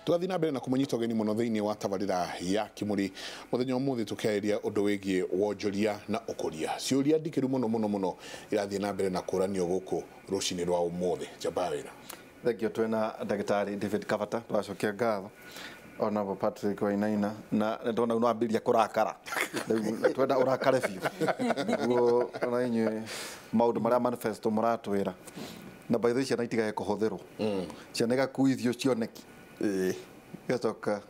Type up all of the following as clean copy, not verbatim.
Tũgathiĩ na mbere na kũmũnyita ũgeni mũno thĩinĩ wa tabarĩra ya Kimuri. Mũthenya ũmũthĩ tũkĩarĩria ũndũ wĩgiĩ wonjoria na ũkũria. Ciũria ndikĩru mũno mũno mũno irathiĩ na mbere na kũranio gũkũ rũcinĩ rwa ũmũthĩ. Njamba wĩra. Thengio. Twĩna ndagĩtarĩ David Kabata, tũracokia ngatho ona Patrick Wainaina, na ndona no ambĩrĩria kũrakara. Rĩu twenda ũrakare biũ nĩguo ona inyuĩ maũndũ marĩa manifesto mũratwĩra. Na by the way, ciana itigage kũhũthĩrwo, ciana igakuithio cioneki, igacoka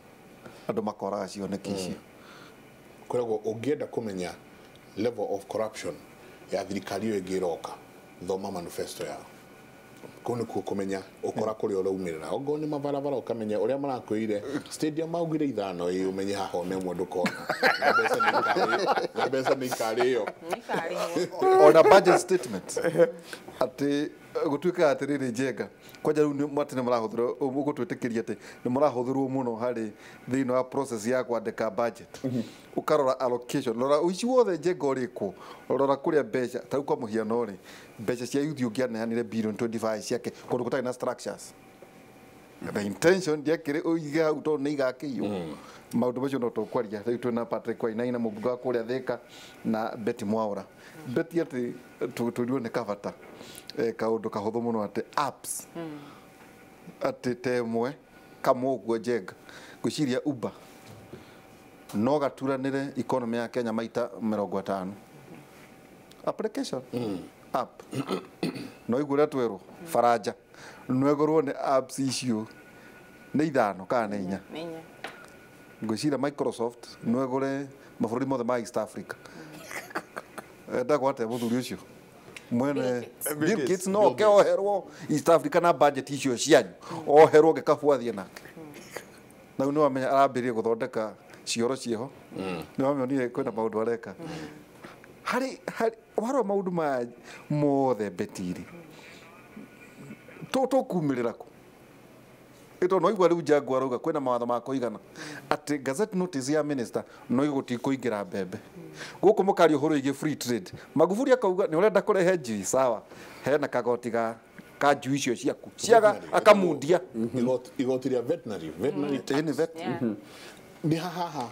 andũ makoraga cioneki icio. Kwĩragwo ũngĩenda kũmenya level of corruption ya thirikari ĩyo ĩngĩ ĩroka, thoma manifesto yao. Kũu nĩkuo kũmenya ũkora kũrĩa ũraumĩrĩra. Ongorwo nĩ mabarabara, ũkamenya ũrĩa marakwĩrire stadium maugire ithano, ĩ ũmenye haha ona ĩmwe ndũkona, na mbeca nĩ na mbeca nĩ ikarĩo. Ona budget statement atĩ gũtuĩkaga atĩrĩrĩ, Njenga, kwanja rĩu atĩ nĩ marahũthĩrwo, ũgũtwĩtĩkĩria atĩ nĩ marahũthĩrwo mũno harĩ thĩinĩ wa process ya kwandĩka budget. Ũkarora allocation, rora ũici wothe, Njenga, ũrĩkwo, rora kũrĩa mbeca. Ta rĩu kwa mũhiano rĩ, mbeca cia youth ũngĩaneanire billion 25 ciake kũndũ gũtarĩ na structures, the intention ndiakĩrĩ ũige hau tondũ nĩ igakĩiywo. Maũndũ macio no tũkwaria. Rĩu twĩna Patrick Wainaina, mũmbunge wa kũrĩa Thĩka, na Betty Mwaũra. Betty, atĩ tũrirwo nĩ Kabata kaũndũ kahũthũ mũno, atĩ apps atĩ ta ĩmwe kamwe ũguo, Njenga, ngwĩciria Uber no gaturanĩre economy ya Kenya maita 50. Application app no igua ũrĩa twerwo Faranja no ĩgũrwo nĩ apps icio nĩ ithano kana nĩ inya. Nĩ inya. Ngwĩciria Microsoft no ĩgũre mabũrũri mothe ma East Africa. Endagwo atĩa mũthuri ũcio mwene? Bill Gates. Bill Gates no oke oherwo East Africa na budget icio cianyu, oherwo gĩkabu athiĩ nake. Na rĩu nĩ wamenya arambĩrĩria gũthondeka cioro ciĩho, nĩ wamenya kwĩna maũndũ areka harĩ warora maũndũ maya mothe. Betiri tũkumĩrĩra kũ? Ĩto no igua rĩu Jaguar arauga kwĩna mawatho ma kũigana atĩ gazette notice ya minister no igũtikũingĩra mbembe gũkũ. Mũkaria ũhoro wĩgiĩ free trade, Magufuli akauga nĩ ũrenda kũrehe njui, sawa, hena kagoti ga ka njui icio ciaku ciaga akamundia. Igoti rĩa veterinary tax. Ĩni vet. Nĩ hahaha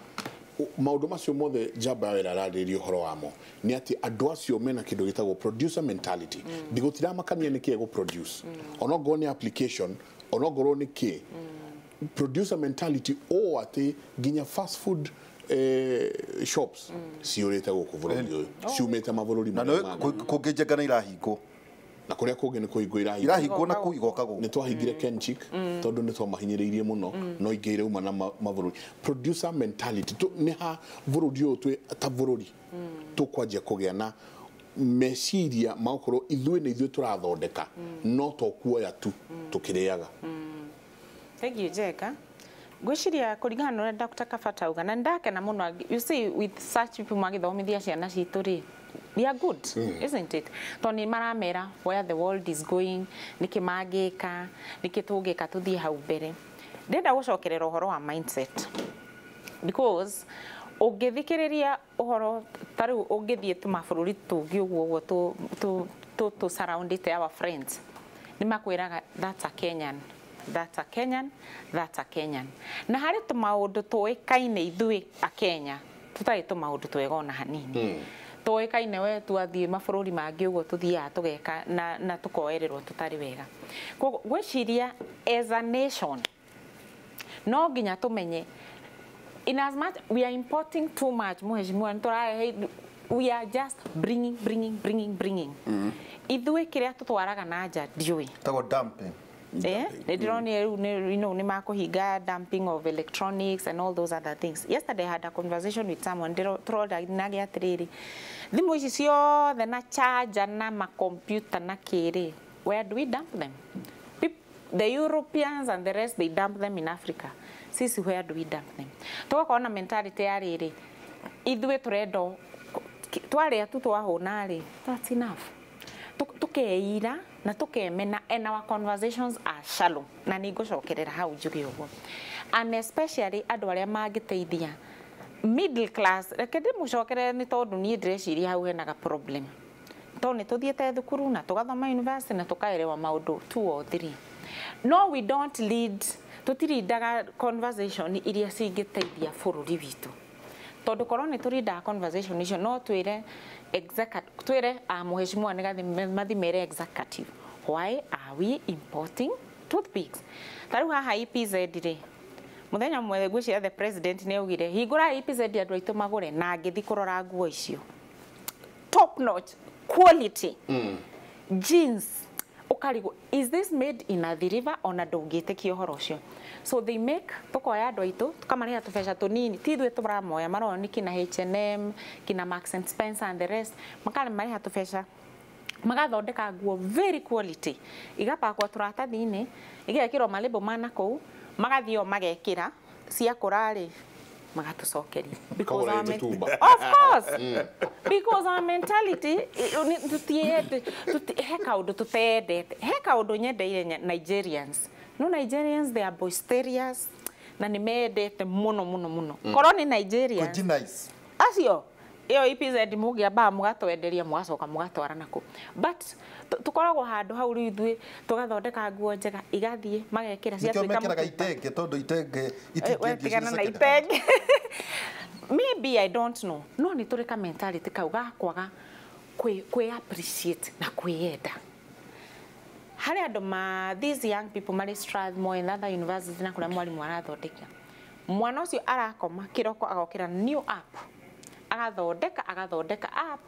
maũndũ macio mothe njamba ya wĩra ararĩrĩria ũhoro wamo nĩ atĩ andũ acio mena kĩndũ gĩtagwo producer mentality. Ndigũtiramakania nĩ kĩĩ gũ-produce, onokorwo nĩ application, onokorwo nĩ kĩ producer mentality, o atĩ nginya fast food shops ciũrĩte gũkũ bũrũri ũyũ, ciumĩte mabũrũri na marĩa nĩ mangĩ. Kũngĩ, Njenga, nĩ irahingwo. Na kũrĩa kũngĩ nĩ kũhingwo irahingwo. Irahingwo na kũu igoka gũkũ. Nĩ twahingire Kenchic tondũ nĩ twamahinyĩrĩirie mũno, no ingĩ irauma na mabũrũri. Producer mentality nĩ ha bũrũri ũyũ twĩ ta bũrũri tũkwanjia kũgĩa na meciria ma gũkorwo ithuĩ nĩ ithuĩ tũrathondeka, no to kuoya tu tũkĩrĩaga. Thank you, Jeka. Ngwĩciria kũringana na ũrĩa Dr. Kabata auga, na ndakena mũno, you see, with such people magĩthomithia ciana citũ rĩ, we are good, isn't it? Tondũ nĩ maramera where the world is going, nĩkĩ mangĩka, nĩkĩ tũngĩka tũthiĩ hau mbere. Ndĩrenda gũcokerera ũhoro wa mindset, because ũngĩthikĩrĩria ũhoro ta rĩu ũngĩthiĩ tũmabũrũri tũngĩ ũguo ũguo tũ surroundĩte our friends, nĩ makwĩraga, "That's a Kenyan, that's a Kenyan, that's a Kenyan." Na harĩ tũmaũndũ tũĩkaine ithuĩ a Kenya tũtarĩ tũmaũndũ twega ona hanini, tũĩkaine we twathiĩ mabũrũri mangĩ ũguo tũthiaga tũgeka na tũkoererwo tũtarĩ wega. Koguo ngwĩciria as a nation no nginya tũmenye, in as much we are importing too much, mheshimiwa, nĩtũrarehe, we are just bringing, bringing, bringing, bringing. Ithuĩ kĩrĩa tũtwaraga na nja ndiũĩ. Tagwo dumping. Nĩ ndĩronire rĩu nĩ makũhinga dumping of electronics and all those other things. Yesterday I had a conversation with someone, tũroranage atĩrĩrĩ, thimũ ici ciothe na charger na makompiuta na kĩrĩ, where do we dump them? The Europeans and the rest, they dump them in Africa. Sisi, where do we dump them? Tũgakorwo na mentality ya rĩrĩ, ithuĩ tũrenda twarĩa tu twahũna rĩ, that's enough. Tukeira na tukemena, and our conversations are shallow. Na nĩ ngũcokerera hau njuge ũguo, and especially andũ arĩa mangĩteithia middle class. Reke ndĩmũcokerere, nĩ tondũ niĩ ndĩreciria hau henaga problem, tondũ nĩ tũthiĩte thukuru na tũgathoma university na tũkaerewa maũndũ two or three, no we don't lead. Tũtirindaga conversation iria cingĩteithia bũrũri witũ. Tondũ korwo nĩ tũrindaga conversation icio no twĩre twĩre mheshimiwa nĩgathi mathi mere executive, why are we importing toothpicks? Ta rĩu haha EPZ rĩ, mũthenya ũmwe ngwĩciria the president nĩ augire hingũra EPZ andũ aitũ magũre, na ngĩthi kũrora nguo icio top notch quality jeans, ũkarigwo is this made in Athi River? Ona ndũngĩtĩkia ũhoro ũcio. So they make, tũkoya andũ aitũ tũkamarĩha tũbeca tũnini, ti ithuĩ tũramoya, maroyo nĩ kina H&M, kina Marks and Spencer and the rest, makamarĩha tũbeca magathondeka nguo very quality, igapakwo tũratathi-inĩ, igekĩrwo malebo ma nakũu, magathiĩ o magekĩra, ciakũra rĩ magatũcokeria. Kagũra ĩtũtumba. Of course, because our mentality he kaũndũ tũtendete, he kaũndũ nyendeire Nigerians. No Nigerians, they are boisterous na nĩ mendete mũno mũno mũno. Korwo nĩ Nigerians nice acio ĩyo EPZ mũngĩambaga mũgatwenderia mũgacoka mũgatwara nakũ, but tũkoragwo handũ hau rĩu ithuĩ tũgathondeka nguo njega igathiĩ magekĩra nĩkĩo mekĩraga itenge, tondũ itenge itingĩendio tigana na itenge. Maybe I don't know, no nĩ tũrĩ ka mentality kau ga kwaga kwĩ appreciate na kwĩyenda. Harĩ andũ ma these young people marĩ Strathmore and other universities na kũrĩa mwarimũ arathondeka, mwana ũcio arakoma kĩroko agokĩra new app, agathondeka app,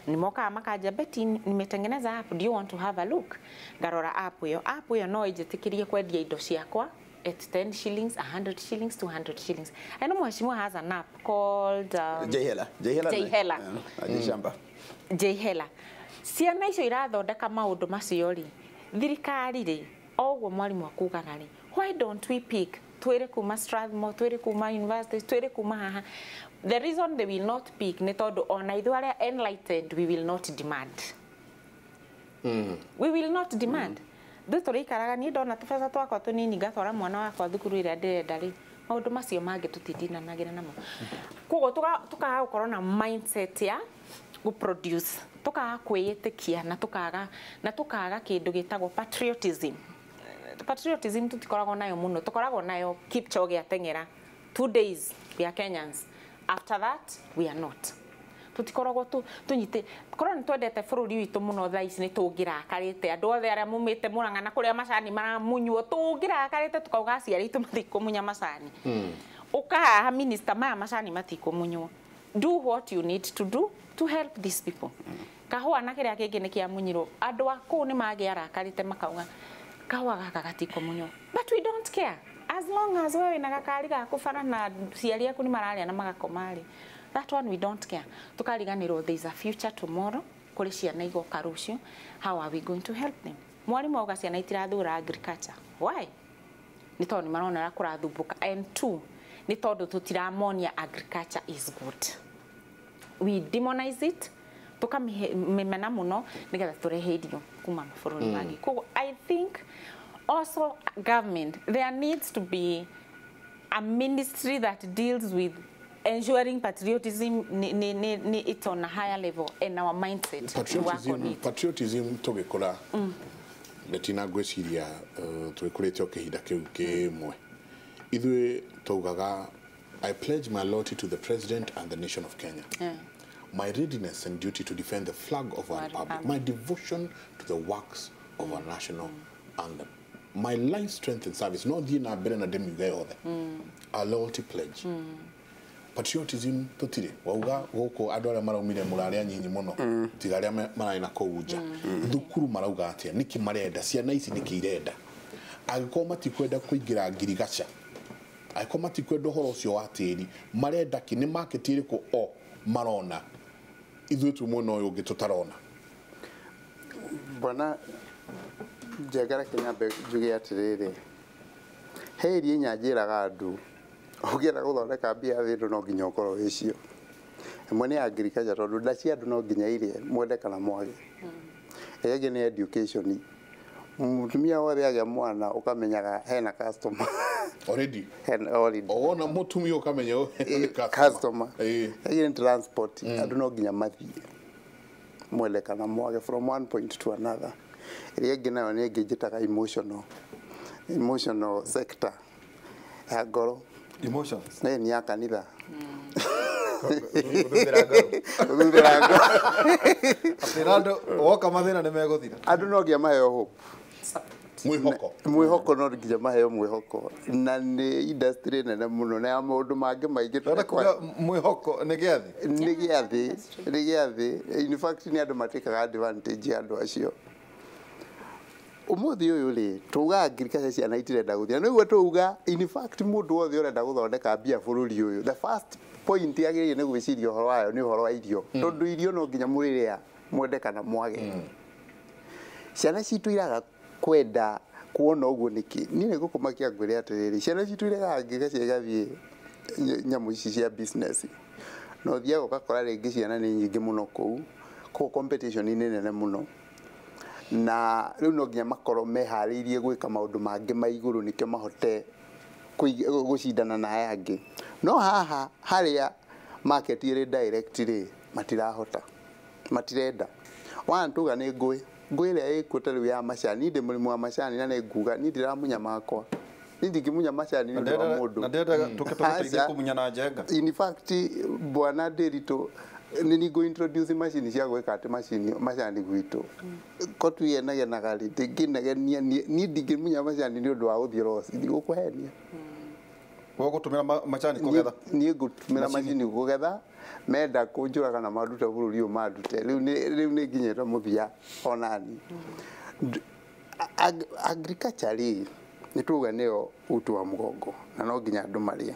nimokaga makanja Betty, nimetengeneza app, do you want to have a look? Ngarora app ĩyo, app ĩyo no ĩnjĩtĩkĩrie kwendia indo ciakwa at 10 shillings, 100 shillings, 200 shillings. I know mheshimiwa has an app called Jehela. Jehela. Jeshamba. Jehela. Ciana icio irathondeka maũndũ macio rĩ, thirikari rĩ, o ũguo mwarimũ akugaga rĩ, why don't we pick twĩre kuma Strathmore, twĩre kuma university, twĩre kuma haha. The reason they will not pick nĩ tondũ ona ithuĩ arĩa enlightened we will not demand. We will not demand. Ithuĩ tũrĩikaraga, niĩ ndona tũbeca twakwa tũnini ngatwara mwana wakwa thukuru ĩrĩa ndĩrenda rĩ, maũndũ macio mangĩ tũtindinanagĩra namo. Koguo tũkaga gũkorwo na mindset ya gũproduce, tũkaga kwĩĩtĩkia na tũkaga kĩndũ gĩtagwo patriotism. Patriotism tũtikoragwo nayo mũno, tũkoragwo nayo Kipchoge ateng'era 2 days we are Kenyans, after that we are not. Tũtikoragwo tũnyite korwo nĩ twendete bũrũri witũ mũno thaa ici nĩ tũngĩrakarĩte andũ othe arĩa mumĩte Murang'a na kũrĩa macani maramunywo, tũngĩrakarĩte tũkauga aciari aitũ matikũmunya macani. Ũka haha minister, maya macani matikũmunywo. Do what you need to do to help these people. Kahũa na kĩrĩa kĩngĩ nĩ kĩamunyirwo, andũ a kũu nĩ mangĩarakarĩte makauga kahũa gaka gatikũmunywo, but we don't care as long as wewe na gakari gaku bara na ciari aku nĩ mararĩa na magakoma rĩ, that one we don't care. Tukariganĩrwo there is a future tomorrow, kũrĩ ciana igoka rũciũ, how are we going to help them? Mwarimũ auga ciana itirathura agriculture, why? Nĩ tondũ nĩ marona ũrĩa kũrathumbũka, and two, nĩ tondũ tũtiramonia agriculture is good. We demonize it, tukamĩmena mũno nĩgetha tũrehe irio kuma mabũrũri mangĩ. Koguo I think also government, there needs to be a ministry that deals with ensuring patriotism it's on a higher level and our mindset. Patriotism tũgĩkũra Betina ngwĩciria tũgĩkũrĩte o kĩhinda kĩu kĩmwe, ithuĩ taugaga I pledge my loyalty to the president and the nation of Kenya. My readiness and duty to defend the flag of our republic, my devotion to the works of our national anthem, my life, strength and service. No thiĩ na mbere na ndĩmiuge yothe. Our loyalty pledge. Patriotism tũtirĩ wauga gũkũ andũ arĩa maraumire mũrarĩa nyinyi mũno tiga arĩa mararĩ na kũu nja. Thukuru marauga atĩa, nĩkĩ marenda, ciana ici nĩkĩ irenda? Angĩkorwo matikwenda kũingĩra ngirigaca, angĩkorwo matikwenda ũhoro ũcio wa tĩri, marenda kĩ? Nĩ market ĩrĩkũ o marona ithuĩ tu mwena ũyũ ũngĩ tũtarona? Bwana Njega, reke nyambe njuge atĩrĩrĩ, he iria inya njĩraga andũ ũngĩenda gũthondeka mbia thĩ ĩno no nginya ũkorwo wĩcio. Ĩmwe nĩ agriculture, tondũ nda cia andũ no nginya irie mwende kana mwage. Ĩrĩa ĩngĩ nĩ education, mũtumia wothe agĩa mwana ũkamenyaga hena customer already, hena already, owona mũtumia ũkamenya nĩ customer. Ĩngĩ nĩ transport, andũ no nginya mathiĩ mwende kana mwage from one point to another. Ĩrĩa ĩngĩ nayo nĩ ĩngĩ njĩtaga emotional sector. Ya ngoro. Emotions. Nĩ ya kanitha. Gũthuthĩra ngoro. Atĩ andũ woka mathĩna nĩ megũthira. Andũ no nginya maheo hope. Mwĩhoko. Mwĩhoko no nginya maheo mwĩhoko. Na nĩ industry nene mũno na ya maũndũ mangĩ maingĩ. Ndĩrenda kuga mwĩhoko nĩ gĩathĩ. Nĩ gĩathĩ, nĩ gĩathĩ. In fact nĩ andũ matĩkaga advantage ya andũ acio. Ũmũthĩ ũyũ rĩ, tuga agriculture ciana itirenda gũthiĩ. Na nĩguo tuga in fact mũndũ wothe ũrenda gũthondeka mbia bũrũri ũyũ, the first point yagĩrĩire nĩ gwĩciria ũhoro wayo nĩ ũhoro wa irio. Tondũ irio no nginya mũrĩrĩa mwende kana mwage. Ciana citũ iraga kwenda kuona ũguo nĩkĩ? Niĩ nĩ ngũkũmakia ngwĩre atĩrĩrĩ, ciana citũ iregaga agriculture igathiĩ nyamũ ici cia business. Na ũthiaga ũgakora rĩngĩ ciana nĩ nyingĩ mũno kũu, koguo competition nĩ nene mũno. Na rĩu no nginya makorwo meharĩirie gwĩka maũndũ mangĩ ma igũrũ nĩkĩo mahote gũcindana na aya angĩ. No haha harĩa market ĩrĩ direct rĩ, matirahota, matirenda. One tuga nĩ ngũĩ, ngũĩ ĩrĩa ĩkuo ta rĩu ya macani, ndĩ mũrĩmi wa macani na nĩ nguga niĩ ndĩramunya makwa. Niĩ ndingĩmunya macani nĩ ũndũ wa mũndũ. Na ndĩrenda tũke tũgũteithie kũmunya na njenga. In fact bwana Ndiritu nĩ nĩ ngũ introduce macini cia gwĩka atĩ macini macani gwitũ. Ko twĩenegenaga rĩ, ndingĩnegenia niĩ ndingĩmunya macani nĩ ũndũ wa gũthiĩ loss, ndigũkũhenia. Wewe ũgũtũmĩra macani kũgetha? Niĩ ngũtũmĩra macini kũgetha, menda kũnjũraga na mandute bũrũri ũyũ mandute. Rĩu nĩ nginyĩte mũthia onani. Agriculture rĩ, nĩ tuga nĩyo uti wa mũgongo na no nginya andũ marĩe.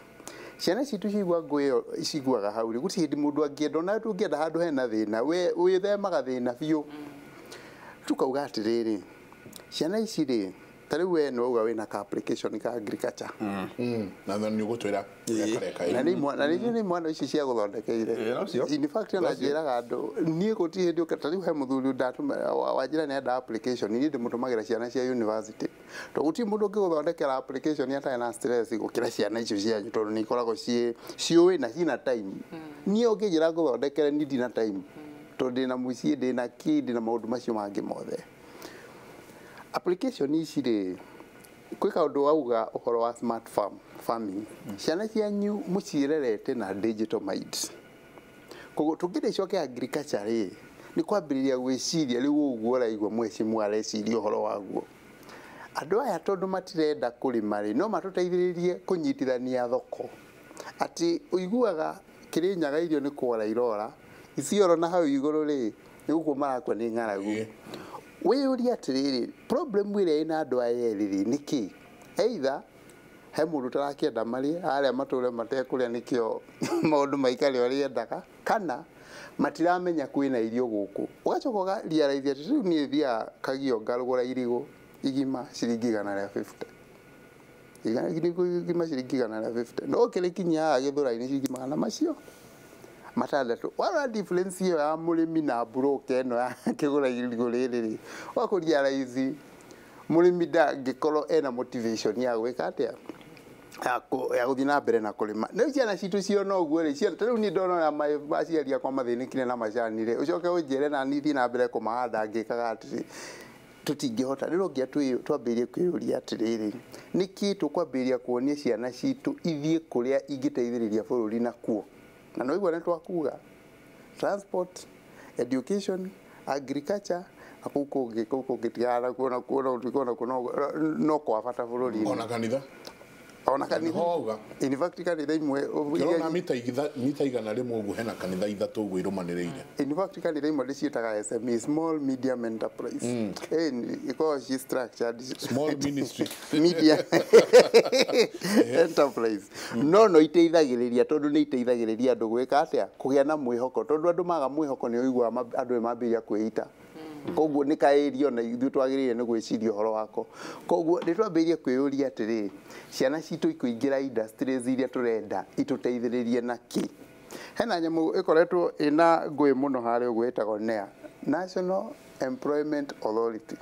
Ciana citũ cigua ngũĩ ĩyo ciguaga hau rĩ, gũtirĩ hĩndĩ mũndũ angĩenda, ona tũngĩenda handũ hena thĩna, we wĩthemaga thĩna biũ. Tukauga atĩrĩrĩ, ciana ici rĩ, ta rĩu we nĩ wauga wĩna ka application ka agriculture. Na nĩ ũgũtwĩra kareka. Na nĩ imwana ici cia gũthondekeire. In fact ona njĩraga andũ, niĩ gũtirĩ hĩndĩ ta rĩu he mũthuri wanjĩra nĩ enda application, niĩ ndĩmũtũmagĩra ciana cia university. Tondũ gũtirĩ mũndũ ũngĩgũthondekera application atarĩ na stress gũkĩra ciana icio cianyu, tondũ nĩ ikoragwo ciũĩ na ciina time. Niĩ ũngĩnjĩra ngũthondekere niĩ ndina time. Tondũ ndĩna mũciĩ, ndĩna kĩ, ndĩna maũndũ macio mangĩ mothe. Application ici rĩ, kwĩ kaũndũ wauga ũhoro wa smart farm, farming. Ciana cianyu mũcirerete na digital minds. Koguo tũngĩrĩcoke agriculture rĩ, nĩ kwambĩrĩria gwĩciria rĩu ũguo ũraigua mheshimiwa areciria ũhoro waguo. Andũ aya tondũ matirenda kũrĩma rĩ, no matũteithĩrĩrie kũnyitithania thoko. Atĩ ũiguaga Kĩrĩnyaga irio nĩ kwora irora, Isiolo na hau igũrũ rĩ, nĩ gũkũ marakua nĩ ng'aragu. Wĩyũrie atĩrĩrĩ, problem ĩrĩa ĩna andũ aya erĩ rĩ, nĩ kĩ? Either he mũndũ ũtarakĩenda marĩe, arĩa matũre matekũrĩa nĩkĩo maũndũ maikare ũrĩa endaga, kana matiramenya kwĩna irio gũkũ. Ũgacoka ũga realize atĩ rĩu niĩ thiaga Kagio ngarũgũra irigũ igima ciringi 150. Igima ciringi 150. No ũkĩrĩkinyia haha Gĩthũrai-inĩ ciringi 600. Warora difference ĩyo ya mũrĩmi na broker ĩno ya kĩgũra irigũ rĩrĩ rĩ, ũgakũ realize mũrĩmi ndangĩkorwo ena motivation ya gwĩka atĩa, ya gũthiĩ na mbere na kũrĩma. Rĩu ciana citũ ciona ũguo rĩ, ta rĩu niĩ ndona ũrĩa aciari akwa mathĩnĩkire na macani rĩ, ũcoke ũnjĩre na niĩ thiĩ na mbere kũmahanda ngĩkaga atĩrĩ, tũtingĩhota. Rĩu no nginya twambĩrĩrie kwĩyũria atĩrĩrĩ, nĩkĩ tũkwambĩrĩria kuonia ciana citũ ithiĩ kũrĩa ingĩteithĩrĩria bũrũri nakuo? Na no igua nĩ twakuga transport, education, agriculture, na kũu kũngĩ, kũu kũngĩ tigana nakuo, nakuo no gũtuĩke onakuo no kwa bata bũrũri-inĩ. Ona kanitha? Ona kanitha. Nĩho wauga. In fact kanitha imwe, Kĩrona mita 100 ũguo hena kanitha 3 ũguo irũmanĩrĩire. In fact kanitha imwe ndĩciĩtaga SME, small medium enterprise. Ĩkoragwo ci structured. Small ministry. Media enterprise. No iteithagĩrĩria tondũ nĩ iteithagĩrĩria andũ gwĩka atĩa? Kũgĩa na mwĩhoko, tondũ andũ maga mwĩhoko nĩ ũiguaga andũ nĩ mambĩrĩria kwĩita. Koguo nĩ kaĩrio na ithuĩ twagĩrĩire nĩ gwĩciria ũhoro wako. Koguo nĩ twambĩrĩrie kwĩyũria atĩrĩ, ciana citũ ikũingĩra industries iria tũrenda itũteithĩrĩrie na kĩ? Hena nyamũ ĩkoretwo ĩna ngũĩ mũno harĩa ũguo ĩtagwo NEA, National Employment Authority.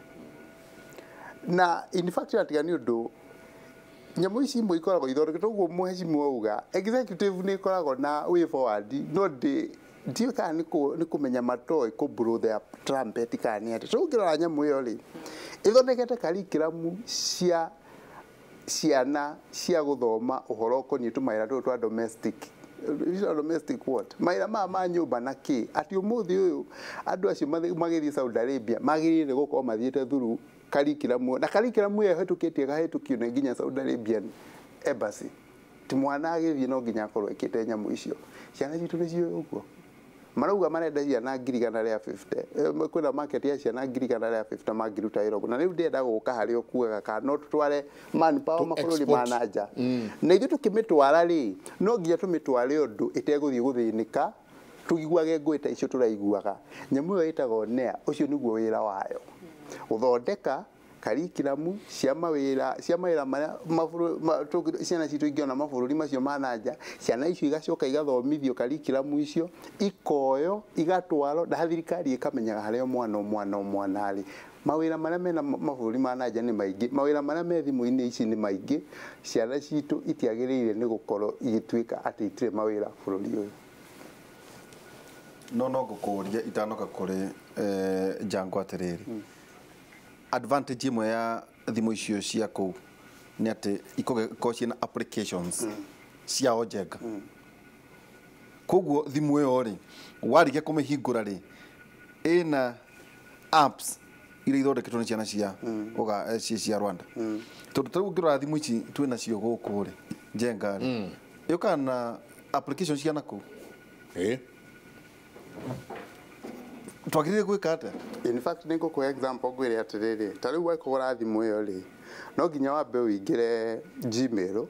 Na in fact atiga nĩ ũndũ nyamũ ici imwe ikoragwo ithondeketwo ũguo mheshimiwa auga, executive nĩ ĩkoragwo na way forward, no ndiũĩ kana nĩ kũmenya matoĩ kũ blow their trumpet kana nĩ atĩa. Tondũ ũngĩrora nyamũ ĩyo rĩ, ĩthondekete curriculum cia ciana cia gũthoma ũhoro ũkoniĩ tũmawĩra tũtũ twa domestic. Domestic what? Mawĩra maya ma nyũmba na kĩ atĩ ũmũthĩ ũyũ andũ acio magĩthiĩ Saudi Arabia magĩrĩire gũkorwo mathiĩte through curriculum, na curriculum ĩyo ĩhĩtũkĩtie ĩkahĩtũkio nĩ nginya Saudi Arabian embassy. Ti mwana agĩthiĩ no nginya akorwo ekĩte nyamũ icio. Ciana citũ nĩ ciũĩ ũguo. Marauga marenda ciana 150,000. Kwĩna market ya ciana 150,000 mangĩruta wĩra ũguo. Na rĩu ndĩrenda gũka harĩa ũkuaga kana no tũtware manpower mabũrũri ma na nja. Na ithuĩ tũkĩmĩtwara rĩ, no nginya tũmĩtware ũndũ ĩtegũthiĩ gũthĩnĩka, tũiguage ngũĩ ta icio tũraiguaga. Nyamũ ĩyo ĩtagwo NEA, ũcio nĩguo wĩra wayo. Gũthondeka curriculum cia mawĩra marĩa ciana citũ ingĩona mabũrũri macio ma na nja. Ciana icio igacoka igathomithio curriculum icio, ikoyo igatwarwo na thirikari ĩkamenyaga harĩa mwana mwana mwana arĩ. Mawĩra marĩa mena mabũrũri ma na nja nĩ maingĩ, mawĩra marĩa me thimũ-inĩ ici nĩ maingĩ. Ciana citũ itiagĩrĩire nĩ gũkorwo igĩtuĩka atĩ itirĩ mawĩra bũrũri ũyũ. No ngũkũria itanoka kũrĩ Jango atĩrĩrĩ, advantage ĩmwe ya thimũ icio cia kũu nĩ atĩ ikorwo ciĩna applications ciao njega. Koguo thimũ ĩyo rĩ, warĩkia kũmĩhingũra rĩ, ĩna apps iria ithondeketwo nĩ ciana cia cia Rwanda. Tondũ ta rĩu ũngĩrora thimũ ici twĩna cio gũkũ rĩ, Njenga rĩ, yũkaga na application cia nakũu. Twagĩrĩire gwĩka atĩa? In fact nĩ ngũkũhe example ngwĩre atĩrĩrĩ, ta rĩu wakũgũra thimũ ĩyo rĩ, no nginya wambe ũingĩre Gmail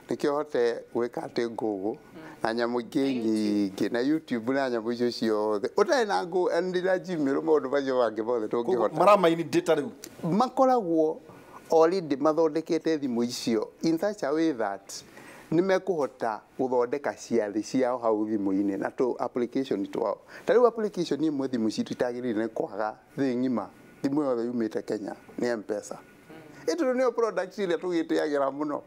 nĩkĩo ũhote gwĩka atĩ Google na nyamũ ingĩ nyingĩ na YouTube na nyamũ icio ciothe. Ũtarĩ na Google na Gmail maũndũ macio mangĩ mothe tũngĩhota. Maramaini data rĩu. Makoragwo already mathondekete thimũ icio in such a way that nĩ mekũhota gũthondeka ciathĩ ciao hau thimũ-inĩ na tũ application twao. Ta rĩu application ĩmwe thimũ citũ itagĩrĩire nĩ kwaga thĩ ng'ima, thimũ yothe yumĩte Kenya nĩ M-Pesa. Ĩtondũ nĩyo product ĩrĩa tũgĩtĩagĩra mũno.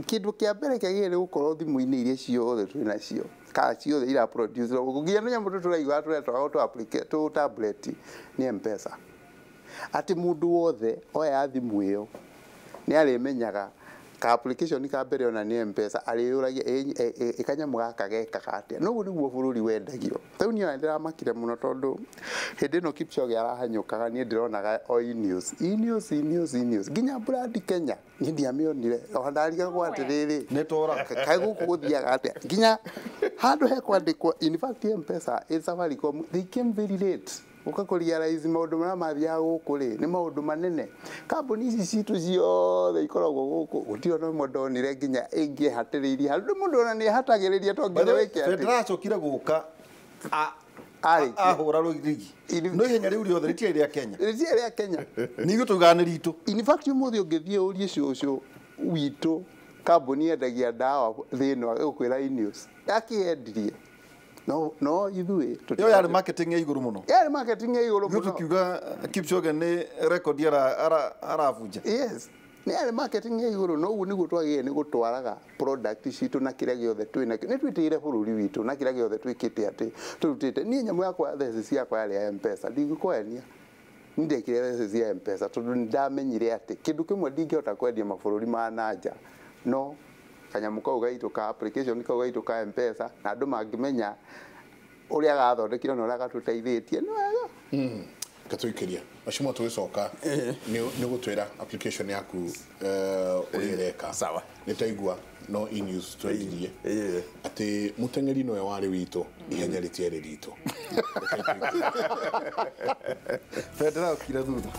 Kĩndũ kĩa mbere kĩagĩrĩire gũkorwo thimũ-inĩ iria ciothe twĩ nacio kana ciothe ira produce nginya tũnyamũ tũtũ tũraigua tũretagwo tũ tablet nĩ M-Pesa. Atĩ mũndũ wothe oya thimũ ĩyo nĩ arĩmenyaga ka application ka mbere ona nĩ M-Pesa, arĩyũragia ĩkanyamũ gaka gekaga atĩa. Noguo nĩguo bũrũri wendagio. Rĩu niĩ ona ndĩramakire mũno tondũ hĩndĩ ĩno Kipchoge arahanyũkaga niĩ ndĩronaga o e-news, e-news, e-news, e-news. Nginya brand Kenya niĩ ndiamĩonire. Ona ndarigagwo atĩrĩrĩ, kaĩ gũkũ gũthiaga atĩa. Nginya handũ hekwandĩkwo, in fact M-Pesa ĩ Safaricom, they came very late. Ũgakũrealize maũndũ marĩa mathiaga gũkũ rĩ nĩ maũndũ manene. Kambuni ici citũ ciothe ikoragwo gũkũ, gũtirĩ ona ĩmwe ndonire nginya ĩngĩhatĩrĩirie handũ. Mũndũ ona nĩ ehatagĩrĩria to nginya wĩke atĩ. Bendera acokire gũka ahũra rũrigi. No ihenya rĩu rĩothe rĩtiarĩ rĩa Kenya. Rĩtiarĩ rĩa Kenya. Nĩ ithuĩ tugaga nĩ ritũ. In fact ũmũthĩ ũngĩthiĩ ũrie cũcũ witũ kambuni yendagia ndawa thĩ ĩno ĩgũkwĩra e-news. Yakĩendirie. No ithuĩ ĩyo yarĩ marketing ya igũrũ mũno. Yarĩ marketing ya igũrũ mũno. Ithuĩ tũkiuga Kipchoge nĩ record arabunja. Yes. Nĩ yarĩ marketing ya igũrũ. No ũguo nĩguo twagĩrĩire nĩ gũtwaraga product citũ na kĩrĩa gĩothe twĩ nakĩo. Nĩ twĩtĩire bũrũri witũ na kĩrĩa gĩothe twĩkĩte atĩ tũrutĩte. Niĩ nyamũ yakwa thesis yakwa yarĩ ya M-Pesa, ndingĩkũhenia. Niĩ ndekire thesis ya M-Pesa tondũ nĩ ndamenyire atĩ kĩndũ kĩmwe ndingĩhota kwendia mabũrũri ma na nja no kanyamũ kau gaitũ ka application kau gaitũ ka M-Pesa, na andũ mangĩmenya ũrĩa gathondekirwo na ũrĩa gatũteithĩtie nĩ wega. Gatũikĩria macio tũgĩcoka nĩ ũgũtwĩra application yaku ũrĩa ĩreka. Sawa. Nĩ taigua no e-news twendirie atĩ mũteng'eri nowe warĩ witũ, ihenya rĩtiarĩ ritũ. Bendera ũkire thutha.